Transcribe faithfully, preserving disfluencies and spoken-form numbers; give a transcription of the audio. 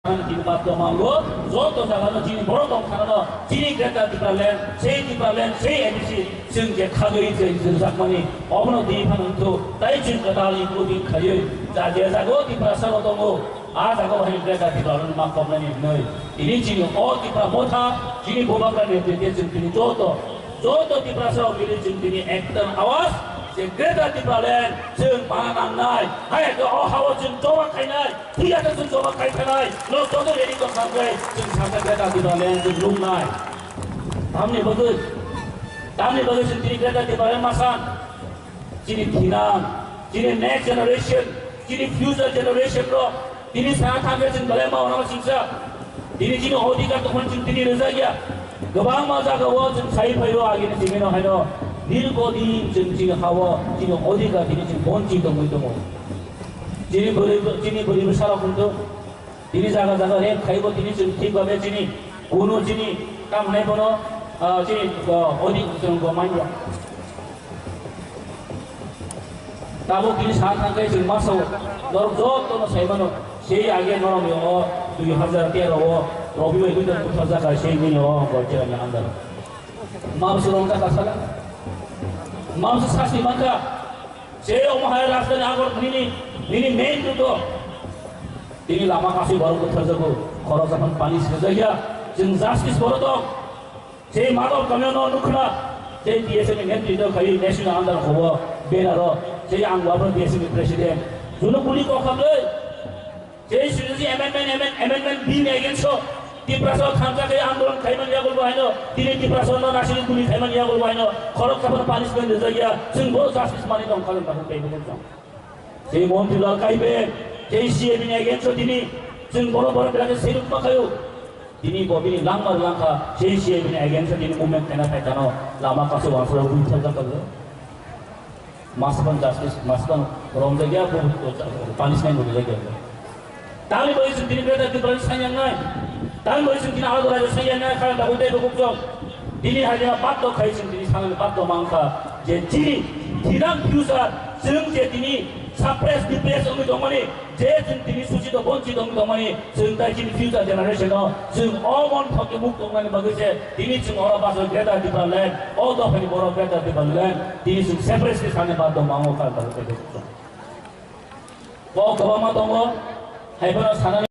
Ang tini bak tongmango, joto jagano chini borok tong khanano, chini Greater Tipraland, sei Tipraland, sei A D C, chwng je khagwi je rijak mani, obono tini phano wngkhu, tai chwng kwtal including khaiwi, ja je jago Tiprasa rok tongo, a jago hai Greater Tipraland ma koknani hwnwi. Tini chini o Tipra Motha, chini Bubagra netrite chwng tini joto, joto Tiprasa rok mili chwng tini ekta awaz, je Greater Tipraland, chwng mana nangnai, hai khe o hao chwng choba khainai. Thwiya khe chwng choba khai phainai, nok joto ready tong kha khe chwng sakha Greater Tipraland chwng nuknai. Tamni bagwi, tamni bagwi chwng tini Greater Tipraland ma san? Chini thinang, chini next generation, chini future generation rok tini sa thang khe chwng belai ma uanama singsa. Tini chini odhikar tongmani chwng tini rwjak ya. Kwbangma jaga o chwng sai phaio agini simi no haino nirgodi chwng chini hao chini odhikar tini chwng bonchi tongwi tongo. Chini bwrwi, chini bwrwi bwsarok hwnkhe tini jaga jaga rep khaibo tini chwng thik babe chini kunu chini kam hwnai bono, ah, chini, ah, odi chwng bo manya. Tabuk tini sa thang khe chwng masa o norok joto no sai mano. Sei age norok ni o dui hazar tero o Robi bai duita buthar jaka sei nini o Goicherani under. Mabso rong jaka sala. Mabso sasi mangka. Sei omo hai rajdhani Agartala nini, nini main road o. Tini lama kasi borok bwtharjago, khoroksa phano pani swijak ya, chwng justice borok tong. Sei Madhav Kamiyano nukha, sei T S F ni netrito khai national under hobo banner o, sei ang wabo T S F ni president. Juno kuli kok hamlei. Jei sujui amendment, amend-, amendment bill ni against o Tiprasa o thansa khe andolon khaimani yagulo bo haino, tini Tiprasa no nasini kuli khaimani yagulo bo haino, khorok saphano punishment rijak ya, chwng bo justice mani tong kha, tong kha, tong kha. Jei Montri Lal Kaibe, jei C A B ni against o tini, chwng bono bono belai khe siruk ma khayo. Tini bo bini langma langkha, jei C A B ni against o tini movement khaina phai kano, lama kasu wansura bui thajak kha. Masban justice, masban romjakya, bo punishment bo rijak ya. Tangni bai sing tini beda di bai sayang nai. Tangni bai sing tini algo raja sayang nai, kaya dabu dai bukuk jok. Tini hajima patto khai sing tini sanani patto mangkha. Je chini, thinang future, sing je tini suppress, depress ongwi tongmani, je chwng tini suchito, bonchito wng tongmani, chwng tai chini future generation no chwng o mon thokhe muk tongnani bagwi se tini chwng oro bachoi Greater Tipraland, o dophani borok Greater Tipraland, tini chwng separate khe sani badhyo mango kha kha. Kok kwbangma tongo, hai phano sanani